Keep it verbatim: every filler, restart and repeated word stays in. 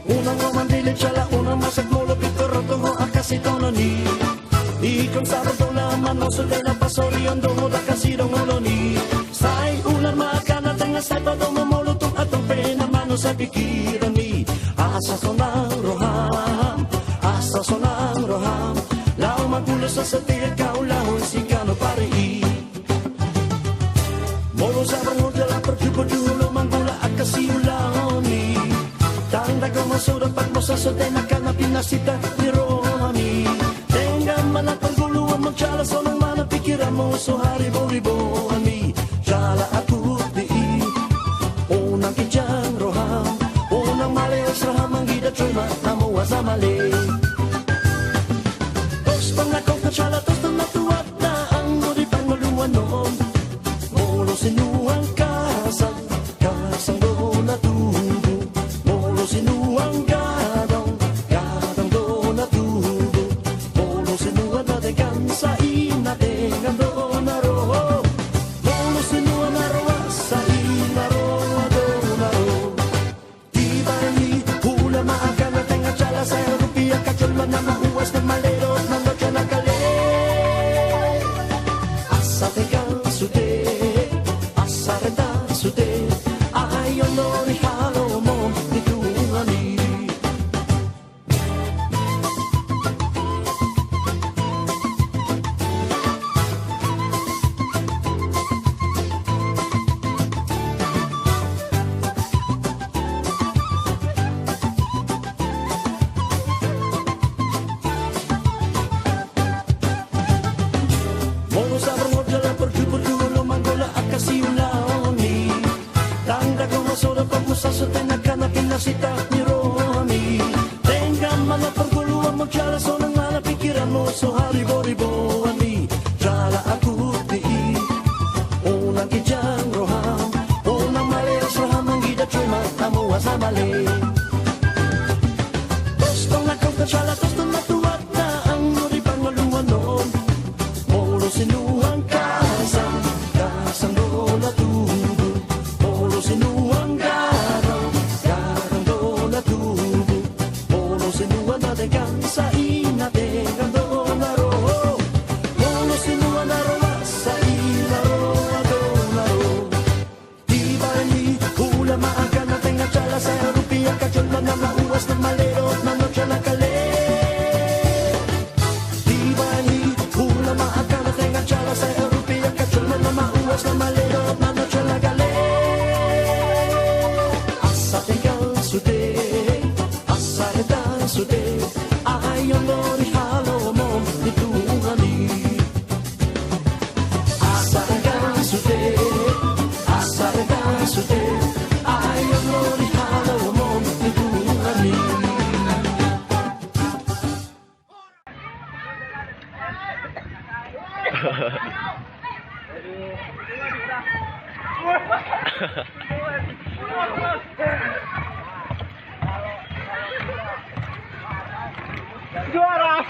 Unang ro mandilit jala unang masak molo pintor ro tu ho angka sitonon i. Ingkon sabar do na manosu, dang na pasorion do ho dangka sidongolon i. Sai ula ma angka na tenga, sai padomu molo tung antong pe na manosai pingkiranmi. Asa sonang roham, asa sonang roham, laho mangulos asa tegar kaulahon singkano pari i. Molo sabar ho jala parjupur tu jolo manggula angka siulaon i. Tanda gomos so dapot muse so denggan angka na pinasita ni rohami. Denggan ma na parngoluanmu jala sonang ma na pingkiranmu so hariboriboanmi. Jala angkup di i, unang ginjang roham, unang maleos roham, anggiat jolma na muas na male. Dos tong na kok na jala dos tong na tuat na anggo di parngoluan on. Molo sinuan kasang, kasang do na tubu. Molo sinuan gadong, gadong do na tubu. Molo sinuan na denggan, sai na denggan do na ro. Molo sinuan na roa, sai na roa do na ro. Dibahen i, ula ma angka na tenga jala sai rupiah angka jolma na mauas na male dohot na loja na gale. Asa denggan sude, asa reta sude, ai on do di halomohon ni Tuhan i. Molo sabar ho jala parjupur tu jolo manggula angka siulaon i. Tanda gomos so dapot muse so denggan angka na pinasita ni rohami. Denggan ma na parngoluanmu jala sonang ma na pingkiranmu so hariboriboanmi. Jala angkup di i, unang ginjang roham, unang maleos roham, anggiat jolma na muas na male. Dos tong na kok na jala dos tong na tuat na anggo di parngoluan on. Molo sinuan kasang, kasang do na tubu. Molo sinuan gadong, gadong do na tubu. Molo sinuan na denggan, sai na denggan do na ro. Molo sinuan na roa, sai na roa do na ro. Dibahen i, ula ma angka na tenga jala sai rupiah angka jolma na mauas na male dohot na loja na gale. Dibahen i, ula ma angka na tenga jala sai rupiah angka jolma na mauas na male dohot na loja na gale. Asa denggan sude, asa reta sude, ai on do di halomohon ni Tuhan i. Asa denggan sude, asa reta sude, ai on do di halomohon ni Tuhan i. Juara.